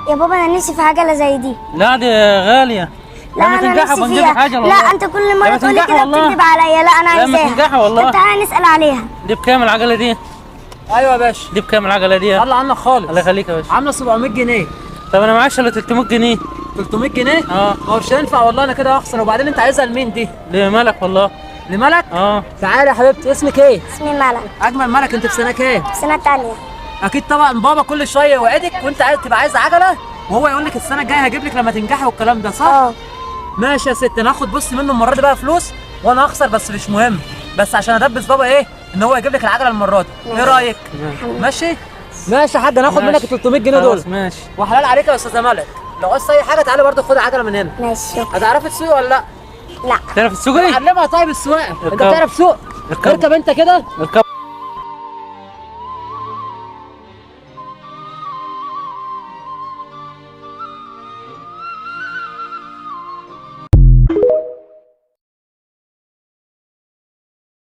يا بابا انا نفسي في عجله زي دي. لا دي غالية. لا لما انا تنجحوا نفسي بنجيب فيها. لك عجله لا والله. انت كل مرة لما تقولي تنجحوا كده والله. بتكذب عليا. لا انا لما عايزاها. تنجحوا والله. طب تعالى نسال عليها. دي بكام العجلة دي؟ ايوه يا باشا. دي بكام العجلة دي؟ الله عنك خالص. الله يخليك يا باشا. عامله 700 جنيه. طب انا معيش الا 300 جنيه. 300 جنيه؟ اه. ما هو مش هينفع والله، انا كده هخسر. وبعدين انت عايزها لمين دي؟ لمالك والله. لملك؟ اه. تعالي يا حبيبتي، اسمك ايه؟ اسمي ملك. اجمل ملك. انت في سنة كام؟ سنة تانية. اكيد طبعا بابا كل شوية يوعدك وانت عايز تبقى عايز عجله، وهو يقول لك السنة الجاية هجيب لك لما تنجحي والكلام ده، صح؟ اه. ماشي يا ست، انا هاخد بص منه المرة دي بقى فلوس وانا هخسر، بس مش مهم، بس عشان ادبس بابا ايه ان هو يجيب لك العجلة المرة دي. ايه رايك؟ ماشي؟ ماشي يا حاج، انا هاخد منك ماشي. 300 جنيه دول. خلاص ماشي. وحلال عليك يا استاذه ملك، لو عايز اي حاجة تعالي برضه خد عجله من هنا. ماشي شكرا. هتعرفي تسوقي ولا لا؟ لا. تعرف تسوقي؟ علمها طيب السواقة. انت اركب. بتعرف تسوق؟ اركب. اركب انت كده. اركب.